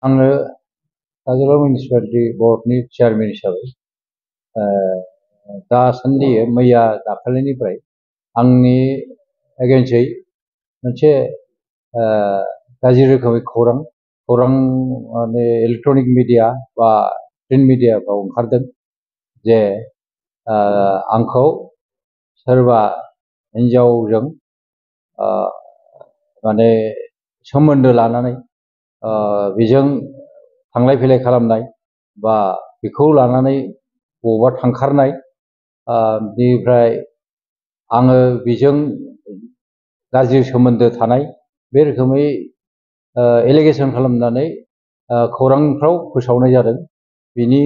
आङो काजोलगाव मिउनिसिपालिटि बर्डनि चेयारमेन हिसाबै दासान्दि मैया दाखालिनिफ्राय आंनि एगेन्स्टै मोनसे गाज्रि रोखोमै खौरां माने इलेक्ट्रनिक मिडिया बा प्रिन्ट मिडियाफ्राव ओंखारदों जे आंखौ सोरबा हिन्जावजों माने सोमोन्दो लानानै बेजों थांलाय फैलाय खालामनाय बा बेखौ लानानै बबावबा थांखारनाय बेनिफ्राय आङो बेजों गाज्रि सोमोन्दो थानाय बे रोखोमै एलिगेसन खालामनानै खौरांफ्राव फोसावनाय जादों। बिनि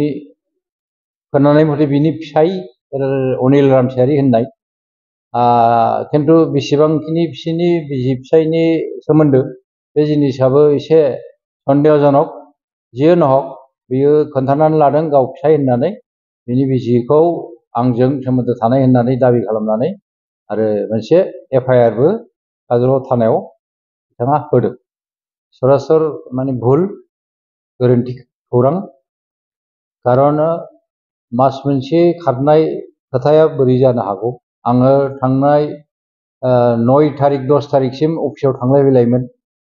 खोनानाय मथे बिनि फिसाय अनिल रामसियारि होननाय खिन्थु बेसेबांखिनि बिसिनि बिसि फिसायनि सोमोन्दो बे जिनिसाबो एसे सन्देहजनक। जियानो हक बियो खोन्थानानै लादों गाव फिसाय होननानै बिनि बिसिखौ आंजों सोमोन्दो थानाय होननानै दाबि खालामनानै आरो मोनसे एफआइआरबो काजोलगाव थानायाव बिथाङा होदों। सरासर माने भुल गोरोन्थि खौरां, खारन मास मोनसे खारनाय खोथाया बोरै जानो हागौ। आङो थांनाय 9 तारिख 10 तारिखसिम अफिसाव थांलाय फैलायमोन,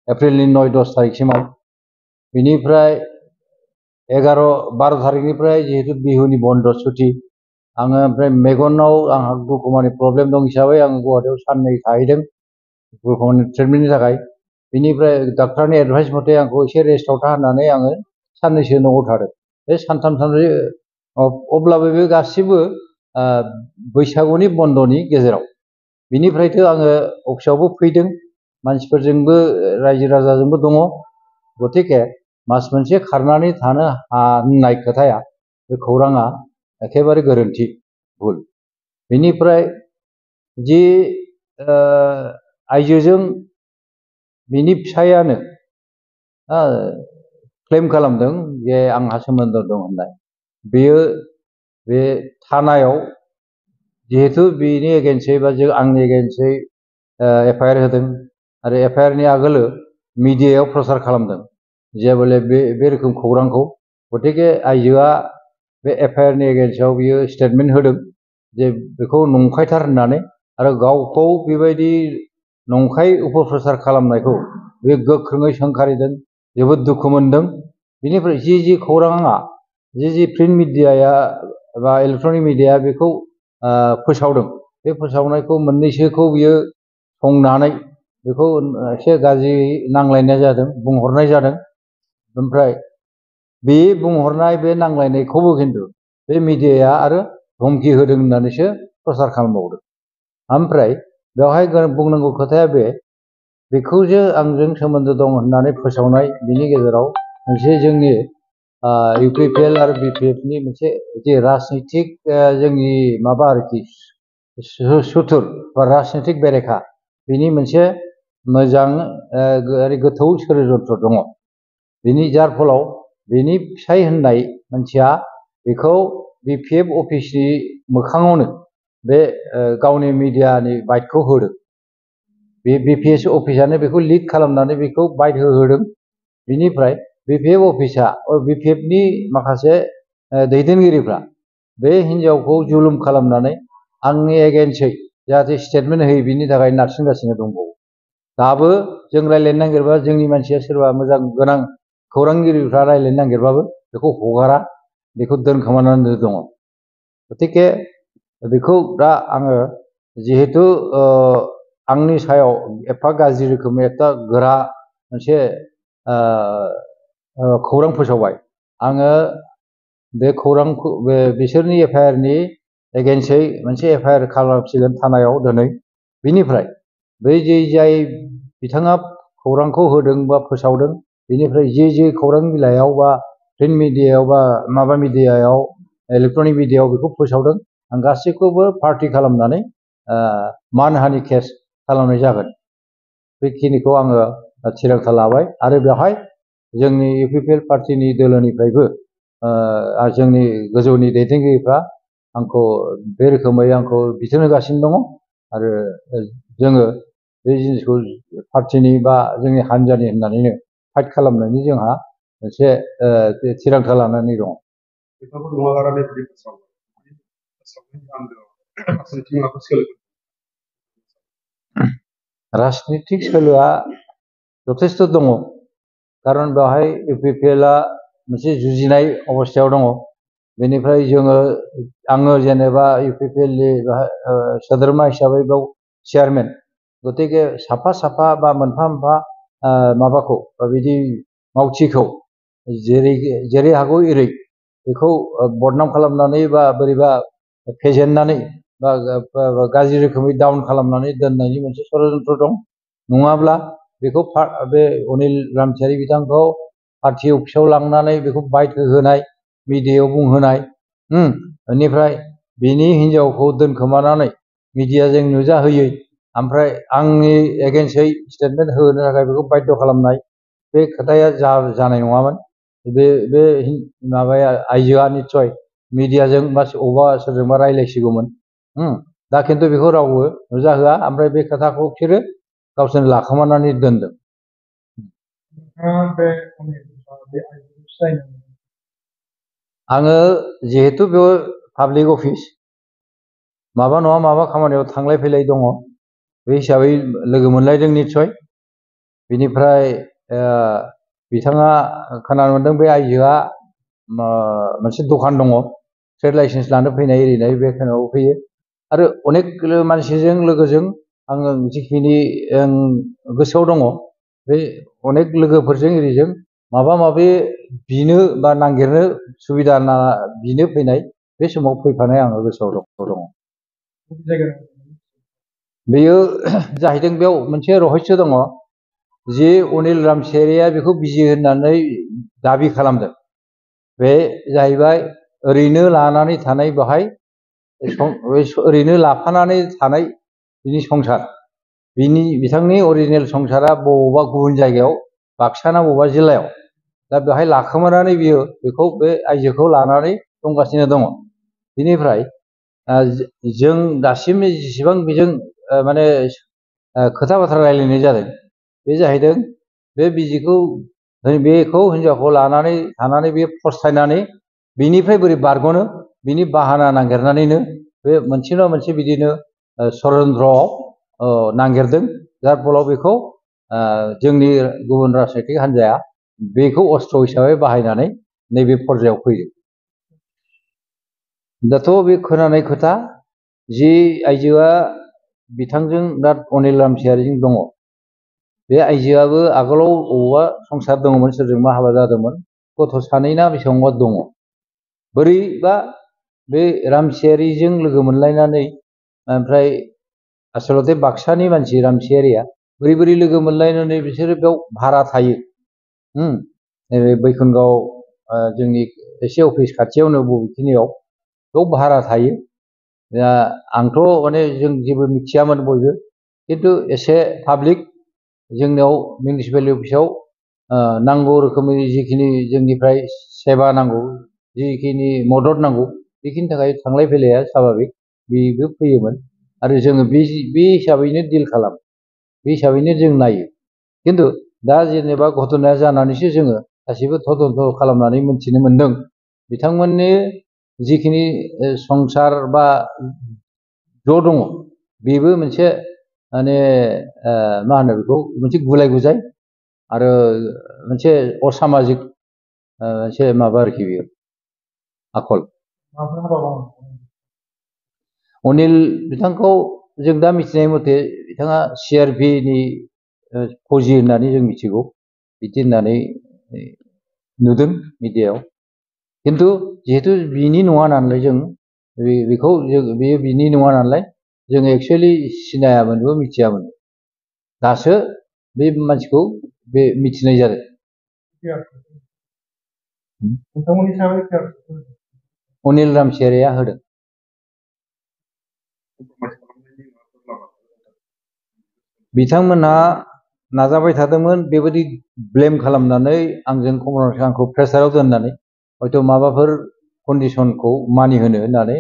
एप्रिलनि 9-10 तारिखसिमाव। बिनिफ्राय 11-12 तारिखनिफ्राय जिहेतु बिहुनि बन्द सुथि, आङो ओमफ्राय मेगनाव आंहा ग्लुक'मानि प्रब्लेम दं हिसाबै आङो गुवाहाटियाव साननै थाहैदों ग्लुक'मानि ट्रिटमेन्टनि थाखाय। बिनिफ्राय डाक्टारनि एडभाइस मथे आंखौ एसे रेस्टआव था होननानै आङो साननैसो न'आव थादों। बे सानथाम सानब्रै अब्लाबो बे गासिबो बैसागुनि बन्दनि गेजेराव। बिनिफ्रायथ' आङो अफिसावबो फैदों, मानसिफोरजोंबो रायजो राजाजोंबो दङ। गतिके मास मोनसे खारनानै थानो होननाय खोथाया, बे खौराङा एखेबारे गोरोन्थि, भुल। बिनिफ्राय जि आइजोजों बिनि फिसायानो क्लेम खालामदों जे आंहा सोमोन्दो दं होननाय, बेयो बे थानायाव जिहेतु बिनि एगेन्स्टै बा आंनि एगेन्स्टै एफआइआर होदों आरो एफआइआरनि आगोलो मिडियायाव प्रसार खालामदों जे बले बे रोखोम खौरांखौ। गतिके आइजोआ बे एफआइआरनि एगेन्स्टआव बियो स्टेटमेन्ट होदों जे बेखौ नंखायथार होननानै, आरो गावखौ बेबायदि नंखाय अपप्रचार खालामनायखौ बे गोख्रोङै सोंखारिदों, जोबोद दुखु मोनदों। बिनिफ्राय जि खौराङा जि प्रिन्ट मिडियाया बा इलेक्ट्रनिक मिडिया बेखौ फोसावदों, बे फोसावनायखौ मोननैसोखौ बियो संनानै बेखौ एसे गाज्रि नांलायनाय जादों, बुंहरनाय जादों। ओमफ्राय बे बुंहरनाय बे नांलायनायखौबो खिन्थु बे मिडियाया आरो धमकि होदों होननानैसो प्रसार खालामबावदों। ओमफ्राय बेवहाय बुंनांगौ खोथाया बेखौ जे आंजों सोमोन्दो दं होननानै फोसावनाय, बिनि गेजेराव मोनसे जोंनि इउपिपिएल आरो बिपिएफनि मोनसे जे राजनितिक जोंनि माबा आरोखि सुथुर बा राजनितिक बेरेखा, बिनि मोनसे मोजां गोथौ षड्यन्त्र दङ। बिनि जार फलाव बिनि फिसाय होननाय मानसिया बेखौ बिपिएफ अफिसनि मोखाङावनो बे गावनि मिडियानि बाइटखौ होदों। बे बिपिएफ अफिसानो बेखौ लिक खालामनानै बेखौ बाइट होहोदों। बिनिफ्राय बिपिएफ अफिसा बिपिएफनि माखासे दैदेनगिरिफ्रा बे हिन्जावखौ जुलुम खालामनानै आंनि एगेन्स्टै जाहाथे स्टेटमेन्ट होयो बिनि थाखाय नारसिनगासिनो दंबावो। दाबो जों रायज्लायनो नागिरबा, जोंनि मानसिया सोरबा मोजां गोनां खौरांगिरिफ्रा रायज्लायनो नागिरबाबो बेखौ हगारा, बेखौ दोनखोमानानै दङ। गतिके बेखौ दा आङो जिहेतु आंनि सायाव एफा गाज्रि रोखोमै एफा गोरा मोनसे खौरां फोसावबाय, आङो बे खौरांखौ बिसोरनि एफआइआरनि एगेन्स्टै मोनसे एफआइआर खालामसिगोन थानायाव दिनै। बिनिफ्राय बै जाय बिथाङा खौरांखौ होदों बा फोसावदों, बिनिफ्राय जि खौरां बिलाइयाव बा प्रिन्ट मिडियायाव बा माबा मिडियायाव इलेक्ट्रनिक मिडियायाव बेखौ फोसावदों, आं गासैखौबो पार्टि खालामनानै मानहानि केस खालामनाय जागोन। बेखिनिखौ आङो थिरांथा लाबाय। आरो बेवहाय जोंनि इउपिपिएल पार्टिनि दोलोनिफ्रायबो जोंनि गोजौनि दैदेनगिरिफ्रा आंखौ बे रोखोमै आंखौ बिथोन होगासिनो दङ। आरो जोङो बे जिनिसखौ पार्टिनि बा जोंनि हान्जानि होननानैनो फाइट खालामनायनि जोंहा मोनसे थिरांथा लानानै दङ। बेफोरखौ नङागारानो बिदि फोस्रावनायनि आन्दोआव फारसेथिं माबाफोर सोलो राजनितिक सोलोआ जथेस्थ' दङ, खारन बेवहाय इउपिपिएलआ मोनसे जुजिनाय अबस्थायाव दङ। बेनिफ्राय आङो जेनेबा इउपिपिएलनि सोद्रोमा हिसाबै बेयाव चेयारमेन, गतिके साफा साफा बा मोनफा मोनफा माबाखौ बिदि मावथिखौ जेरै हागौ एरै बेखौ बदनाम खालामनानै बा बोरैबा फेजेननानै बा गाज्रि रोखोमै डाउन खालामनानै दोननायनि मोनसे षड़यन्त्र दं। नङाब्ला बेखौ बे अनिल रामसियारि बिथांखौ पार्टि अफिसाव लांनानै बेखौ बाइट होहोनाय, मिडियायाव बुंहोनाय, बेनिफ्राय बिनि हिनजावखौ दोनखोमानानै मिडियाजों नुजाहोयै, ओमफ्राय आंनि एगेन्स्टै स्टेटमेन्ट होनो थाखाय बेखौ बाध्य खालामनाय, बे खोथाया जानाय नङामोन। बे माबाया आइजोआ निस्सय मिडियाजों बा अबा सोरजोंबा रायलायसिगौमोन। दा खिन्थु बेखौ रावबो नुजाहोआ, ओमफ्राय बे खोथाखौ बिसोरो गावसोरनो लाखोमानानै दोनदों। आङो जिहेतु बे पाब्लिक अफिस, माबा नङा माबा खामानियाव थांलाय फैलाय दङ, बे हिसाबै लोगो मोनलायदों निस्सय। बिनिफ्राय बिथाङा खोनानो मोनदों बे आइजोआ मोनसे दखान दङ, ट्रेड लाइसेन्स लानो फैनाय एरिनाय बे खोनायाव फैयो। आरो अनेक मानसिजों लोगोजों आङो जिखिनि गोसोआव दङ, बे अनेक लोगोफोरजों एरिजों माबा माबि बिनो बा नागिरनो सुबिदा बिनो फैनाय, बे समाव फैफानाय आङो गोसोआव दङ। बेयो जाहैदों, बेयाव मोनसे रहस्य दङ जे अनिल रामसियारिया बेखौ बिजि होननानै दाबि खालामदों। बे जाहैबाय ओरैनो लानानै थानाय, बेवहाय ओरैनो लाफानानै थानाय बिनि संसार, बिथांनि अरिजिनेल संसारा बबावबा गुबुन जायगायाव, बाक्सा ना बबेबा जिल्लायाव। दा बेवहाय लाखोमानानै बियो बेखौ बे आइजोखौ लानानै दंगासिनो दङ। बिनिफ्राय जों दासिम जेसेबां बेजों माने खोथा बाथ्रा रायलायनाय जादों, बे जाहैदों बे बेखौ हिनजावखौ लानानै थानानै बे फस्थायनानै बिनिफ्राय बोरै बारग'नो, बिनि बाहाना नागिरनानैनो बे मोनसे नङा मोनसे बिदिनो षड़यन्त्रआव नागिरदों। जाय फलाव बेखौ जोंनि गुबुन राजनैतिक हान्जाया बेखौ अस्त्र हिसाबै बाहायनानै नैबे पर्यायाव फैयो। दाथ' बे खोनानाय खोथा, जि आइजोआ बिथांजों दा अनिल रामसियारिजों दङ, बे आइजोआबो आगोलाव बबावबा संसार दङमोन, सोरजोंबा हाबा जादोंमोन, गथ' सानै ना बेसेबांबा दङ। बोरैबा बे रामसियारिजों लोगो मोनलायनानै, ओमफ्राय आसलथे बाक्सानि मानसि रामसियारिया बोरै लोगो मोनलायनानै बिसोरो बेयाव भारा थायो। नैबे बैकुन्गाव जोंनि एसे अफिस खाथियावनो बबेखिनियाव बेयाव भारा थायो। दा आंथ' माने जों जेबो मिथियामोन बयबो, खिन्थु एसे पाब्लिक जोंनियाव मिउनिसिपालिटि अफिसाव नांगौ रोखोमनि जिखिनि जोंनिफ्राय सेवा नांगौ, जिखिनि मदद नांगौ, बेखिनि थाखाय थांलाय फैलाया स्वाभाबिक, बेबो फैयोमोन। आरो जोङो बे हिसाबैनो डिल खालामो, बे हिसाबैनो जों नायो। खिन्थु दा जेनेबा घटनाया जानानैसो जोङो गासिबो तदन्त खालामनानै मोनथिनो मोनदों, बिथांमोननि जिखिनि संसार बा ज' दङ, बेबो मोनसे माने मा होनो बेखौ, मोनसे गुलाय गुजाय आरो मोनसे असामाजिक मोनसे माबा आरोखि बेयो आखल। अनिल बिथांखौ जों दा मिथिनाय मथे बिथाङा CRPनि फौजि होननानै जों मिथिगौ, बिदि होननानै नुदों मिडियायाव। खिन्थु जिहेतु बिनि नङा नालाय, जों बेखौ बेयो बिनि नङा नालाय, जों एक्सुवेलि सिनायामोनबो मिथियामोन। दासो बे मानसिखौ बे मिथिनाय जादों। अनिल रामसियारिया होदों। बिथांमोनहा नाजाबाय थादोंमोन, बेबायदि ब्लेम खालामनानै आंखौ प्रेसाराव दोननानै हयथ' माबाफोर कन्डिसनखौ मानिहोनो होननानै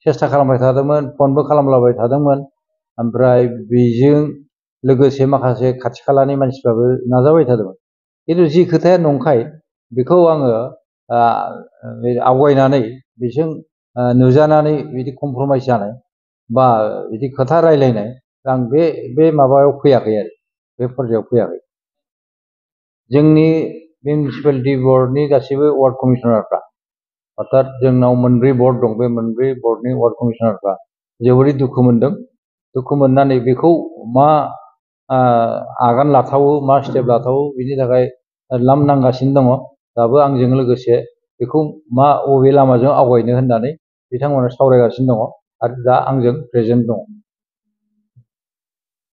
सेस्था खालामबाय थादोंमोन, फनबो खालामलाबाय थादोंमोन। ओमफ्राय बेजों लोगोसे माखासे खाथि खालानि मानसिफ्राबो नाजाबाय थादोंमोन। खिन्थु जि खोथाया नंखाय, बेखौ आङो आवगायनानै बिजों नुजानानै बिदि कमप्रमाइस जानाय बा बिदि खोथा रायलायनाय आं बे माबायाव फैयाखै आरो बे पर्यायाव फैयाखै। जोंनि बे मिउनिसिपालिटि बर्डनि गासैबो वार्ड कमिसनारफ्रा अर्थात जोंनाव मोनब्रै बर्ड दं, बे मोनब्रै बर्डनि वार्ड कमिसनारफ्रा जोबोरै दुखु मोनदों। दुखु मोननानै बेखौ मा आगान लाथावो, मा स्टेप लाथावो बिनि थाखाय लामनांगासिनो दङ। दाबो आंजों लोगोसे बेखौ बबे लामाजों आवगायनो होननानै बिथांमोना सावरायगासिनो दङ आरो दा आंजों प्रेजेन्ट दङ।